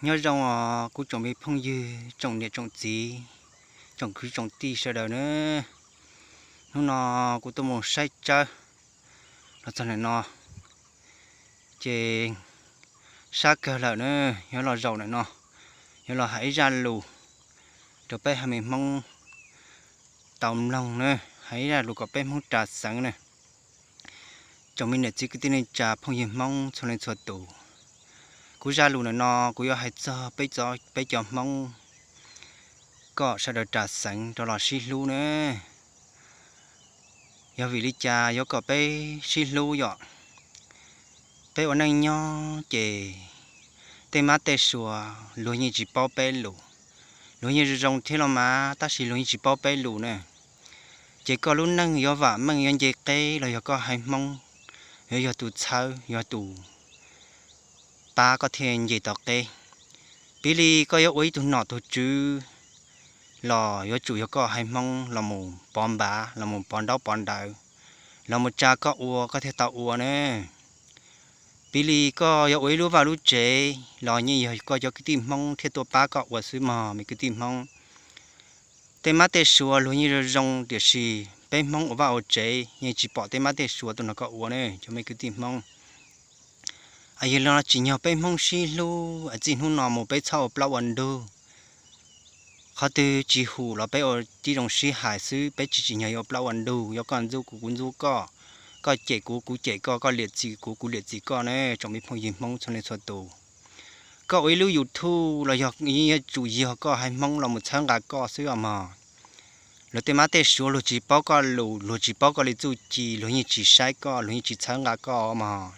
Nyob zoo os kuv tsoom me phooj ywg, tsoom niam tsoom txiv, tsoom kwv tsoom tij sawv daws na. Hnub no kuv tuaj mus saib tsawb los txog ntawm no, ces sab kawg lawm na, yuav los zaum ntawm no, yuav los hais ib zaj lus rau peb haiv me Hmoob tau mloog na, hais ib zaj lus kom peb Hmoob ras xeev na. Tsoom me niam txiv kwv tij neej tsa phooj ywg Hmoob txhua leej txhua tus, kuv zaj lus ntawm no kuv yuav hais txog peb, peb cov Hmoob kom sawv daws ras xeev rov los sib hlub na. Yog vim li cas yuav kom peb sib hlub yom? Peb ua neej nyob ces tej mab tej suav luag yeej tsis paub peb lus. Luag yeej zoo zoo thiab los mas tab sis luag yeej tsis paub peb lus na. Ces koj lub neej yuav vam meej yuav nce qeb los yog koj haiv Hmoob yuav yog tus txhawb yog tus pab koj thiaj nce tau qeb. Piv li koj yuav ua ib tug nom tug tswv los yuav tsum yog koj haiv Hmoob los mus pov npav, los mus pov ntaub pov ntawv, los mus tsa koj ua koj thiaj tau ua na. Piv li koj yuav ua ib lub vaj lub tsev los yeej yog koj cov kwv tij Hmoob thiaj tuaj pab koj ua xwb mog me kwv tij Hmoob. Tej mab tej suav luag yeej zoo zoo tiam sis peb Hmoob ua vaj ua tsev yeej tsis pom tej mab tej suav tuaj nrog koj ua ne cov me kwv tij Hmoob. Yog li no tsim nyog peb Hmoob sib hlub es txij hnub no mus peb txhob ua plaub ua ntug. Qhov twg tsis hum los peb ua tib zoo sib hais xwb, peb tsis tsim nyog yuav ua plaub ua ntug, yog koj ntxub kuv kuv ntxub koj, koj cem kuv kuv cem koj, koj liam txim kuv kuv liam txim koj ne tsoom me phooj ywg Hmoob txhua leej txhua tus. Koj ua ib lub YouTube los yog yuav tsum yog koj haiv Hmoob los mus txhawb nqa koj xwb os mog. Luag tej mab tej suav luag tsis paub koj lus, luag tsis paub koj li txuj ci, luag yeej tsis saib koj, luag yeej tsis txhawb nqa koj mog.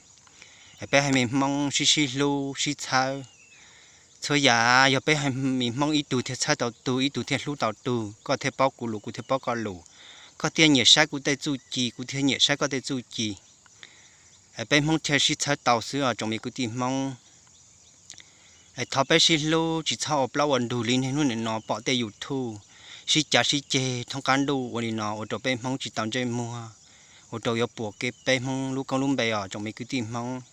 Peb haiv me Hmoob sib sib hlub sib txhawb. Txhua yam yog peb haiv me Hmoob ib tug thiaj txhawb tau tug, ib tug thiaj hlub tau tug, koj thiaj paub kuv lus kuv thiaj paub koj lus, koj thiaj nyiam saib kuv tej txuj ci kuv thiaj nyiam saib koj tej txuj ci. Peb Hmoob thiaj sib txhawb tau xwb os tsoom me kwv tij Hmoob. Es thov peb sib hlub tsis txhob ua plaub ua ntug li niaj hnub nim no pom tej YouTube sib cav sib ceg thoob qab ntuj ua li no ua rau peb Hmoob tsis tau ntsej muag, ua rau yuav puas kev peb Hmoob lub koob lub npe os tsoom me kwv tij Hmoob.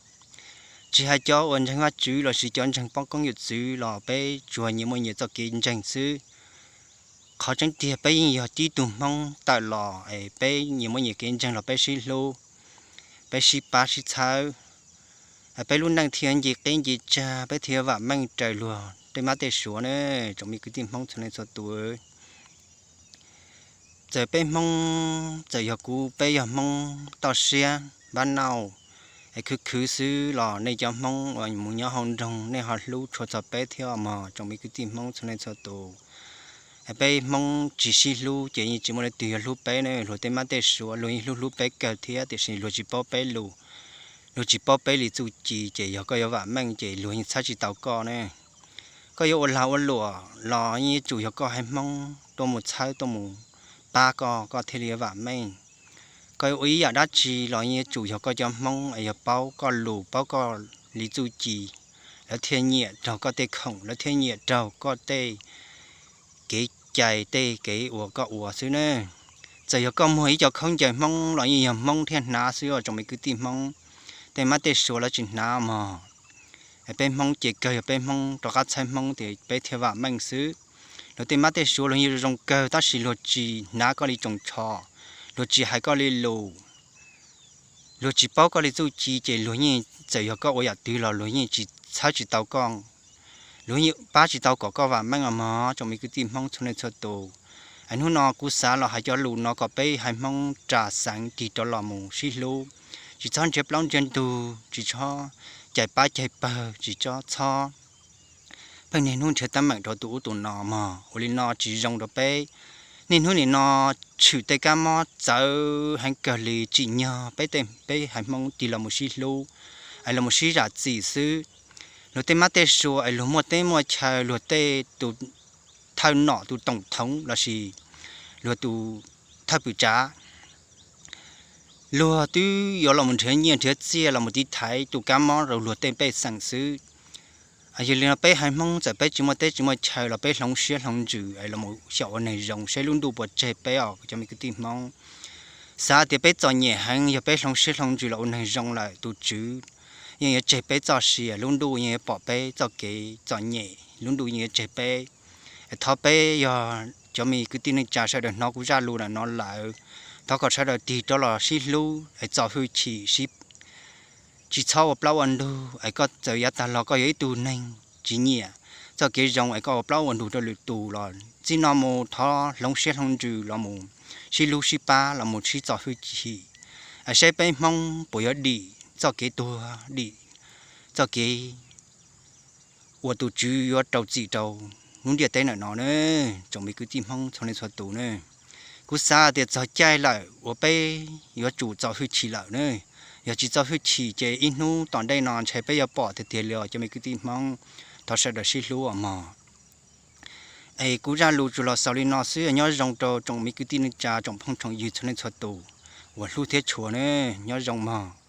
Tsis hais cov uas ntseeg Vajtswv lossis cov ntseeg poj koob yawm txwv los peb tsuas nyias muaj nyias txoj kev ntseeg xwb. Qhov tseeb tiag peb yeej yog tib tug Hmoob tawm los es peb nyias muaj nyias kev ntseeg los peb sib hlub, peb sib pab sib txhawb, peb lub neej thiaj nce qeb nce tsag, peb thiaj vam meej raws luag tej mab tej suav ne tsoom me kwv tij Hmoob txhua leej txhua tus. Txawm peb Hmoob, txawm yog kuv peb yog Hmoob toj siab npab nauj, es khwv khwv xwb los nej cov Hmoob uas mus nyob hauv nroog nej ho hlub tshua txog peb thiab mog tsoom me kwv tij Hmoob txhua leej txhua tus. Peb Hmoob tsis sib hlub ces yeej tsis muaj leej twg yuav hlub peb ne, luag tej mab tej suav luag yeej hlub hlub peb kawg thiab tiam sis luag tsis paub peb lus, luag tsis paub peb li txuj ci ces yog koj yuav vam meej ces luag yeej txhawb tsis tau koj ne. Koj yuav ua lag ua luam los yeej yuav tsum yog koj haiv Hmoob tuaj mus txhawb tuaj mus pab koj, koj thiaj li yuav vam meej. Koj yuav ua ib yam dab tsi los yeej yuav tsum yog koj cov Hmoob es yog paub koj lus paub koj li txuj ci, lawv thiaj nyiam raug koj tej khoom, lawv thiaj nyiam raug koj tej kev cai tej kev uas koj ua xwb ne. Txawm yog koj muag ib co khaub ncaws Hmoob los yeej yog Hmoob thiaj hnav xwb os tsoom me kwv tij Hmoob. Tej mab tej suav lawv tsis hnav mog. Peb Hmoob ces kawg yog peb Hmoob rov qab txhawb Hmoob tias peb thiaj vam meej xwb. Luag tej mab tej suav luag yeej zoo kawg tab sis luag tsis hnav koj li tsoos tsho, luag tsis hais koj li lus, luag tsis paub koj li txuj ci ces luag yeej txawm yog koj ua yam twg los luag yeej tsis txhawb tsis tau koj. Luag yeej pab tsis tau kom koj vam meej os mog tsoom me kwv tij Hmoob txhua leej txhua tus. Es hnub no kuv xav los hais cov lus no kom peb haiv Hmoob ras xeev tig rov los mus sib hlub, tsis txhob nrhiav plaub nrhiav ntug, tsis txhob cais pab cais pawg, tsis txhob pheej niaj hnub nrhiav teeb meem rau tus ub tus no mog. Ua li no tsis zoo rau peb. Niaj hnub nim no tshwm tej kab mob txawv heev kawg li, tsim nyog peb, peb haiv Hmoob tig los mus sib hlub es los mus sib zam txim xwb. Luag tej mab tej suav es luag muaj teb muaj chaw, luag tej tus thawj nom tus toom thoov lossis luag tus thawj pwm tsav, luag twb yuav los mus nrhiav nyiaj nrhiav txiaj los mus tiv thaiv tus kab mob rau luag tej pej xeem xwb. Yog li no peb haiv Hmoob txawm peb tsis muaj teb tsis muaj chaw los peb hloov siab hloov ntsws es los mus xyaum ua neeg zoo seb lub ntuj puas tseg peb os kuv cov me kwv tij Hmoob. Xav tias peb txom nyem heev, yog peb hloov siab hloov ntsws los ua neeg zoo lawm tus tswv yeej yuav tseg peb txoj sia, lub ntuj yeej yuav pom peb txoj kev txom nyem, lub ntuj yeej yuav tseg peb. Thov peb yog cov me kwv tij neej tsa sawv daws hnov kuv zaj lus ntawm no lawm, thov kom sawv daws tig rov los sib hlub es txo hwj chim, tsis txhob ua plaub ua ntug es koj txawm yav tag los koj yog ib tug neeg tsis nyiam txoj kev zoo es koj ua plaub ua ntug rau lwm tus los txij no mus thov hloov siab hloov ntsws los mus sib hlub sib pab los mus sib txo hwj chim, es saib peb Hmoob puas yuav dim txoj kev tuag, dim txoj kev uas tus Tswv yuav rau txim rau lub ntiaj teb ntawm no ne, tsoom me kwv tij Hmoob txhua leej txhua tus ne. Kuv xav tias txog caij lawm uas peb yuav tsum txo hwj chim lawm ne. Yog tsis txo hwj chim ces ib hnub tom ntej no ntshai peb yuav pom tiag tiag li os cov me kwv tij Hmoob. Thov sawv daws sib hlub os mog. Es kuv zaj lus tsuas los xaus li no xwb, nyob zoo rau tsoom me kwv tij neej tsa, tsoom phooj tsoom ywg txhua leej txhua tus uas hlub thiab tshua ne, nyob zoo mog.